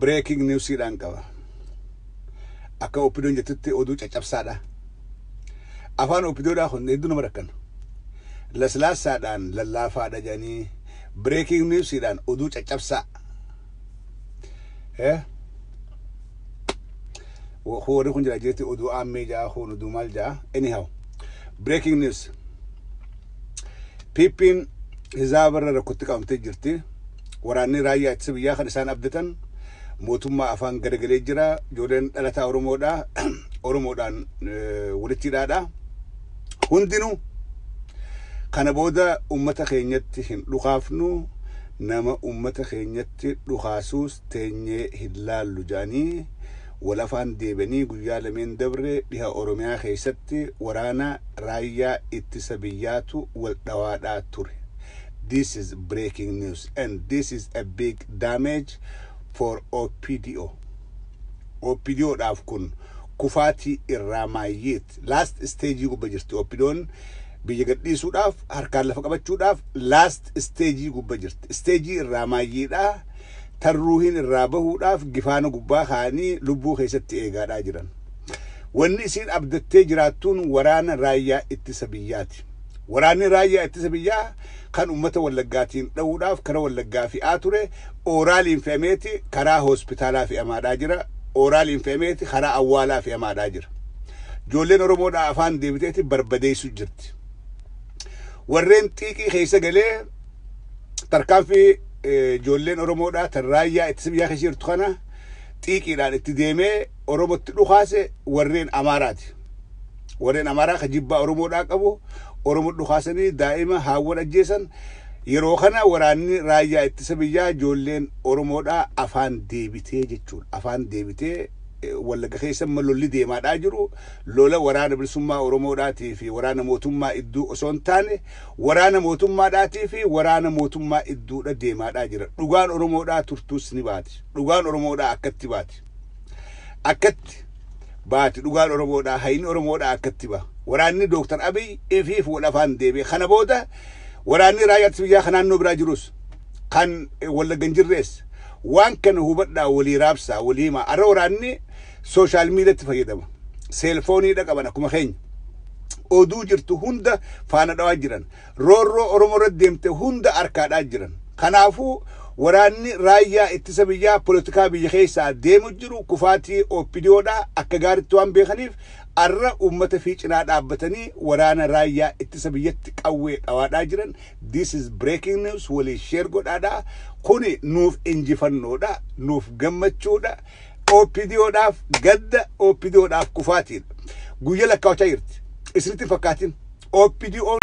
Breaking newsiidhaan qaba. Akka OPDOn jettutti oduu caccabsaadha. Afaan OPDOdhaa kun hedduu nama rakkan. Laslaassaadhaan lallaafaadha jedhanii breaking newsiidhaan oduu caccabsaa. Eh? Warri kun jira jetti oduu aammee jaa, kun oduu maal jaa. Anyhow, breaking news. PPn hizaabarra rakkotti qabamtee jirti. Waraanni raayyaa ittisa biyyaa kan isaan abdatan mootummaa afaan garagalee jira. Ijoolleen dhalataa Oromoodha. Oromoodhaan walitti hidhaadha. Hundinuu kana booda ummata keenyatti hin dhukaafnu, nama ummata keenyatti dhukaasuus teenyee hin laallu jedhanii wal afaan deebi'anii guyyaa lameen dabre dhiha Oromiyaa keessatti waraana raayyaa ittisa biyyaatu wal dhawaadhaa ture. This is breaking news and this is a big damage for OPDO. OPDOdhaaf kun kufaatii irraa maayyeet last stage gubba jirti. OPDOn biyya gadhiisuudhaaf, harkaan lafa qabachuudhaaf last stage gubba jirti. Stage irraa maayyeedha. Tarruuhin irraa bahuudhaaf gifaana gubbaa kaa'anii lubbuu keessatti eegaadhaa jiran. Wanni isiin abdattee jiraattuun waraana raayyaa ittisa biyyaati. Waraanni raayyaa ittisa biyyaa kan uummata Wallaggaatiin dha'uudhaaf karaa Wallaggaa fe'aa ture ooraaliin fe'ameeti karaa hospitaalaa fe'amaadhaa jira. Ooraaliin fe'ameeti karaa awwaalaa fe'amaadhaa jira. Ijoolleen Oromoodhaa afaan deebiteeti barbadeessu jirti. Warreen xiiqii keessa galee tarkaanfii ijoolleen Oromoodhaa tan raayyaa ittisa biyyaa keessa jirtu kana xiiqiidhaan itti deemee Oromotti dhukaase warreen Amaaraati. Warreen Amaaraa ka jibbaa Oromoodhaa qabu Oromo dhukaasanii daa'ima haawwan ajjeesan. Yeroo kana waraanni raayyaa ittisa biyyaa ijoolleen Oromoodhaa afaan deebitee jechuudha. Afaan deebitee Wallagga keessa amma lolli deemaadhaa jiru lola waraana bilisummaa Oromoodhaatii fi waraana mootummaa idduu osoo hin taane waraana mootummaadhaatii fi waraana mootummaa idduudha deemaadhaa jira. Dhugaan Oromoodhaa turtuus ni baati. Dhugaan Oromoodhaa akkatti baati. Akkatti baati dhugaan Oromoodhaa, hayni Oromoodhaa akkatti ba'a. Waraanni Dooktar Abiy ifiif wal afaan deebi'e. Kana booda waraanni raayyaa ittisa biyyaa kan naannoo biraa jirus kan Wallagga hin jirres waan kana hubadhaa, walii raabsaa, walii himaa. Arra waraanni social mediatti fayyadama. Cellphoneiidha qaban akkuma keenya. Oduu jirtu hunda faana dhawaa jiran. Roorroo Oromoo irra deemte hunda harkaadhaa jiran. Kanaafuu waraanni raayyaa ittisa biyyaa polotikaa biyya keessaa deemu jiru kufaatii OPDOdha akka gaariitti waan beekaniif arra uummata fi cinaa dhaabbatanii waraana raayyaa ittisa biyyatti qawwee dhawaadhaa jiran. This is breaking news, walii share godhaadha. Kuni nuuf injifannoodha, nuuf gammachuudha. OPDOdhaaf gadda, OPDOdhaaf kufaatiidha. Guyya lakkaawachaa jirti. Isinitti hin fakkaatin. OPDO